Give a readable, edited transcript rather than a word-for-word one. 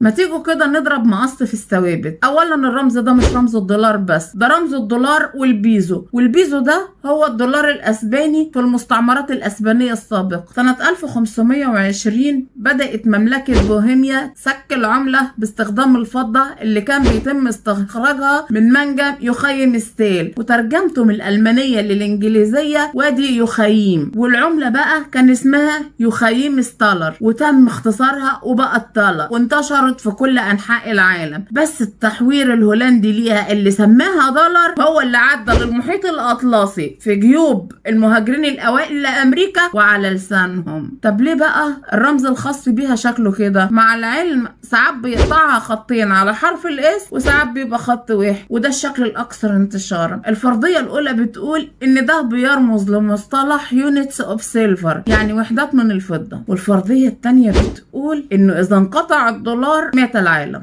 ما تيجوا كده نضرب مقص في الثوابت. اولا الرمز ده مش رمز الدولار بس، ده رمز الدولار والبيزو، والبيزو ده هو الدولار الاسباني في المستعمرات الاسبانية السابقة. سنة 1520 بدأت مملكة بوهيميا سك العملة باستخدام الفضة اللي كان بيتم استخراجها من منجم يخيم ستيل، وترجمته من الألمانية للإنجليزية وادي يخيم، والعملة بقى كان اسمها يخيم ستالر، وتم اختصارها وبقت تالر، وانتشرت في كل أنحاء العالم. بس التحوير الهولندي ليها اللي سماها دولار هو اللي عدى للمحيط الأطلسي في جيوب المهاجرين الأوائل لأمريكا وعلى لسانهم. طب ليه بقى الرمز الخاص بيها شكله كده؟ مع العلم ساعات بيقطعها خطين على حرف ال S وساعات بيبقى خط واحد، وده الشكل الأكثر انتشارا. الفرضية الأولى بتقول إن ده بيرمز لمصطلح units of silver، يعني وحدات من الفضة، والفرضية الثانية بتقول إنه إذا انقطع الدولار مات العالم.